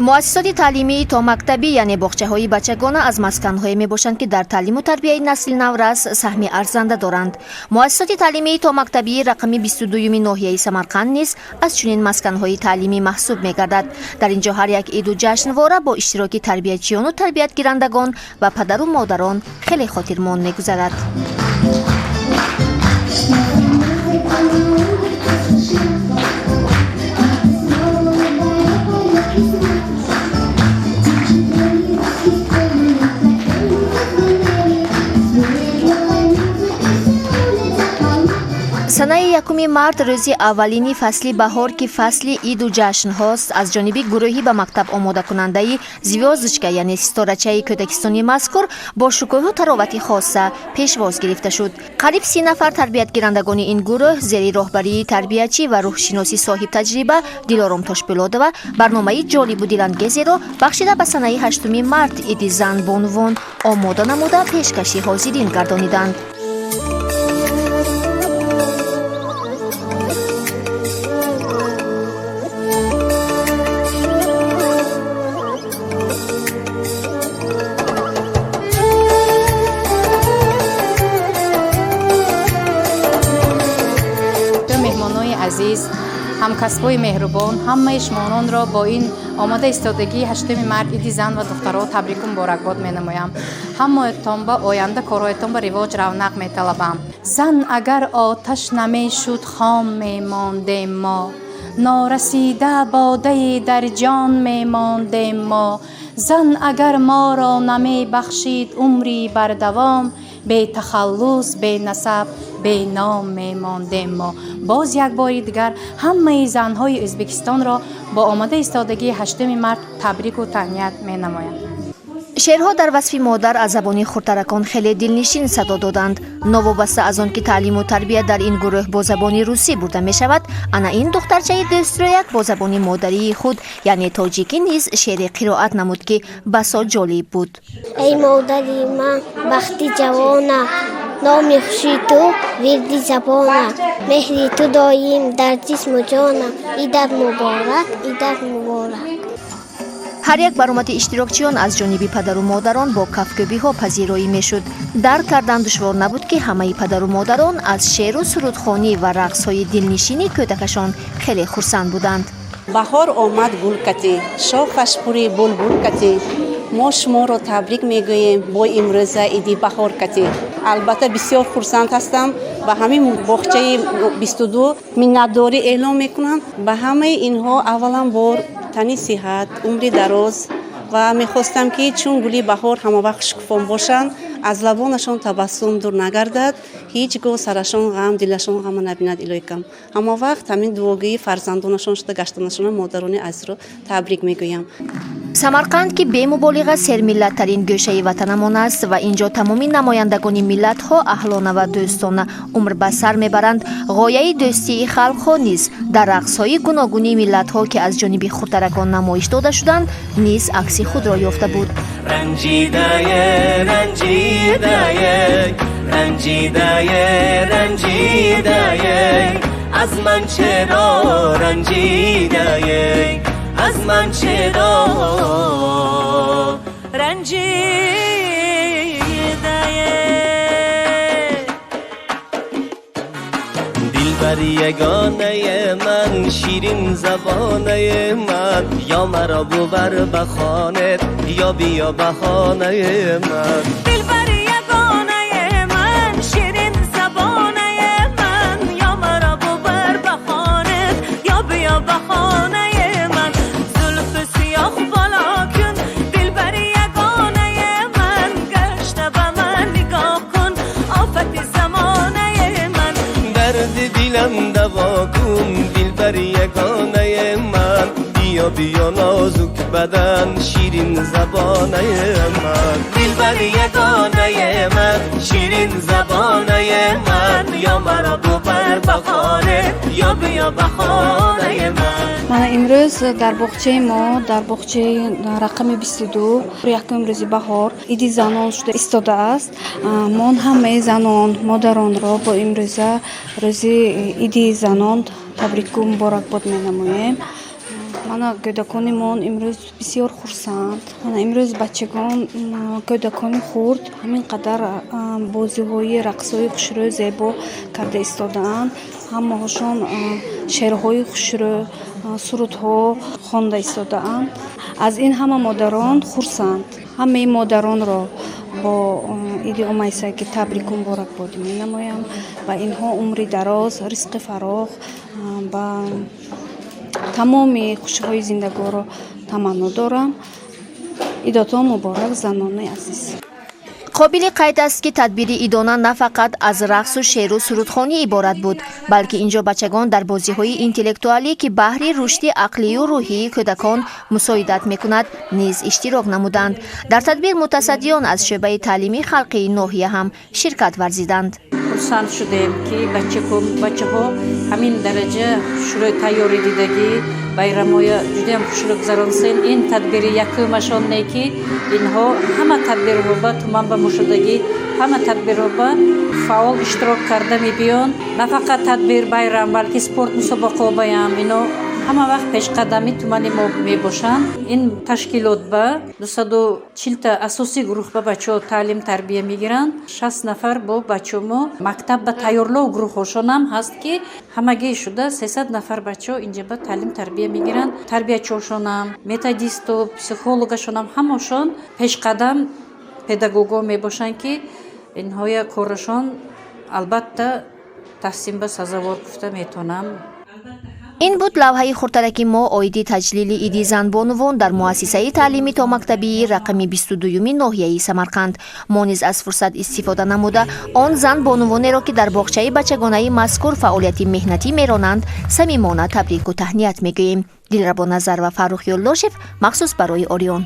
Муассисоти таълимии томактабӣ, яъне боғчаҳои бачагона, аз масканҳое мебошанд, ки дар таълиму тарбияи насли наврас саҳми арзанда доранд. Муассисоти таълимии томактабии рақами 22-юми ноҳияи Самарқанд низ аз чунин масканҳои таълимӣ маҳсуб мегардад. Дар ин ҷо ҳар як иду ҷашнвора бо иштироки тарбиятчиёну тарбиятгирандагон ва падару модарон хеле хотирмон мегузарад. Санаи 1 март, рӯзи аввалини фасли баҳор, ки фасли иду ҷашнҳост, аз ҷониби гурӯҳи ба мактаб омодакунандаи «Звёздочка», яъне ситорачаи кӯдакистони мазкур, бо шукӯҳу таровати хоса пешвоз гирифта шуд. Қариб 30 нафар тарбиятгирандагони ин гурӯҳ зери роҳбарии тарбиятчӣ ва рӯҳшиноси соҳибтаҷриба Дилором Тошпулодова барномаи ҷолибу дилангезеро бахшида ба санаи 8 март, иди зан бонувон, омода намуда, пешкаши ҳозирин гардониданд. Азиз, ҳамкасбои меҳрубон, ҳамаи шуморонро бо ин омода истодагии 8 март, иди зан ва духтарҳо, табрику муборакбод менамоям. Ҳамаятон ба оянда корҳоятон ба ривоҷ, равнақ металабам. Зан агар оташ намешуд, хом мемондем мо, норасида бодаи дар ҷон мемондем мо. Зан агар моро намебахшид умри бардавом, бетахаллус, бенасаб, беном мемондем мо. Боз як бори дигар ҳамаи занҳои Ӯзбекистонро бо омода истодагии 8 март табрику таҳният менамоям. Шеърҳо дар васфи модар аз забони хурдтаракон хеле дилнишин садо доданд. Новобаста аз он ки таълиму тарбия дар ин гурӯҳ бо забони русӣ бурда мешавад, ана ин духтарчаи дӯстрӯяк бо забони модарии худ, яъне тоҷикӣ, низ шеъре қироат намуд, ки басо ҷолиб буд. Эй модари ман, бахти ҷавонам, номи хуши ту вирди забонам, меҳри ту доим дар ҷисму ҷонам, идат муборак, идат муборак. Ҳар як баромади иштирокчиён аз ҷониби падару модарон бо кафкӯбиҳо пазироӣ мешуд. Дарк кардан душвор набуд, ки ҳамаи падару модарон аз шеъру сурудхонӣ ва рақсҳои дилнишини кӯдакашон хеле хурсанд буданд. Баҳор омад гул катӣ, шохаш пури булбул катӣ, мо шуморо табрик мегӯем бо имрӯза иди баҳор катӣ. Албатта, бисёр хурсанд ҳастам. Ба ҳамин боғчаи 22 миннатдорӣ эълом мекунам. Ба ҳамаи инҳо аввалан бор тани сиҳат, умри дароз ва мехостам, ки чун гули баҳор ҳамавақт шукуфон бошанд, аз лабонашон табассум дур нагардад, ҳеҷ гоҳ сарашон ғам, дилашон ғама набинад. Илоҳикам, ҳама вақт ҳамин дуогӯи фарзандонашон шуда гаштанашона модарони азизро табрик мегӯям. Самарқанд, ки бемуболиға сермиллаттарин гӯшаи ватанамон аст ва ин ҷо тамоми намояндагони миллатҳо аҳлона ва дӯстона умр ба сар мебаранд, ғояи дӯстии халқҳо низ дар рақсҳои гуногуни миллатҳо, ки аз ҷониби хурдтаракон намоиш дода шуданд, низ акси худро ёфта буд. Ранҷидае, ранҷидае, ранҷидае, ранҷидае, аз ман чаро ранҷидае, аз ман чаро ранҷидае? Дилбари ягонаи ман, ширин забонаи ман, ё маро бубар ба хона, ё биё ба хонаи ман. Дилбари ягонаи ман, ширин забонаи ман, ё маро бубар ба хона, ё биё ба хонаи ман. Зулфи сиёҳ боло кун, дилбари ягонаи ман, гашта ба ман нигоҳ кун, офати замонаи ман. Дарди дилам даво кун, дилбари ягонаи ман, биё, биё, нозук бадан, ширин забонаи ман. Дилбари ягонаи ман, ширин забонаи ман, ё маро бубар ба хона, ё биё ба хонаи ман. Мана имрӯз дар боғчаи мо, дар боғчаи рақами 22, якум рӯзи баҳор, иди занон шуда истодааст. Мо ҳамаи занон, модаронро бо имрӯза рӯзи иди занон Табрику муборакбод менамоем. Мана, кӯдаконимон имрӯз бисёр хурсанд. Мана, имрӯз бачагон, кӯдакони хурд ҳамин қадар бозиҳои рақсҳои хушрӯ, зебо карда истодаанд. Ҳамаҳошон шеърҳои хушрӯ, сурудҳо хонда истодаанд. Аз ин ҳама модарон хурсанд. Ҳамаи модаронро бо иди омайсагӣ табрику муборакбодӣ менамоям. Ба инҳо умри дароз, ризқи фарох, ба тамоми хушиҳои зиндагиро таманно дорам. Идотон муборак, занони азиз! Қобили қайд аст, ки тадбири идона на фақат аз рақсу шеъру сурудхонӣ иборат буд, балки ин ҷо бачагон дар бозиҳои интеллектуалӣ, ки баҳри рушди ақлию рӯҳии кӯдакон мусоидат мекунад, низ иштирок намуданд. Дар тадбир мутасаддиён аз шӯъбаи таълими халқии ноҳия ҳам ширкат варзиданд. Хурсанд шудем, ки бачаҳо ҳамин дараҷа хушрӯй тайёрӣ дидагӣ, байрамоя ҷудоям хушрӯ гузаронсен. Ин тадбири якумашон не, ки инҳо ҳама тадбирҳо ба туман ба мушудагӣ, ҳама тадбирҳо ба фаъол иштирок карда мебиён. На фақат тадбир байрам, балки спорт мусобақаҳо баям ино ҳама вақт пешқадами тумани мо мебошанд. Ин ташкилот ба 240-та асосии гурӯҳ ба бачаҳо таълим тарбия мегиранд. 60 нафар бо бачаҳо мо мактаб ба тайёрлов гурӯҳҳошонам ҳаст, ки ҳамагӣ шуда 300 нафар бачаҳо инҷа ба таълим тарбия мегиранд. Тарбиячиҳошонам, методисту психологашонам, ҳамашон пешқадам педагогҳо мебошанд, ки инҳоя корашон албатта таҳсин ба сазовор гуфта метавонам. Ин буд лавҳаи хурдтараки мо оиди таҷлили иди занбонувон дар муассисаи таълими томактабии рақами 22-юми ноҳияи Самарқанд. Мо низ аз фурсат истифода намуда, он занбонувонеро, ки дар боғчаи бачагонаи мазкур фаъолияти меҳнатӣ меронанд, самимона табрику таҳният мегӯем. Дилрабо Назар ва Фаррух Ёлдошев, махсус барои Орион.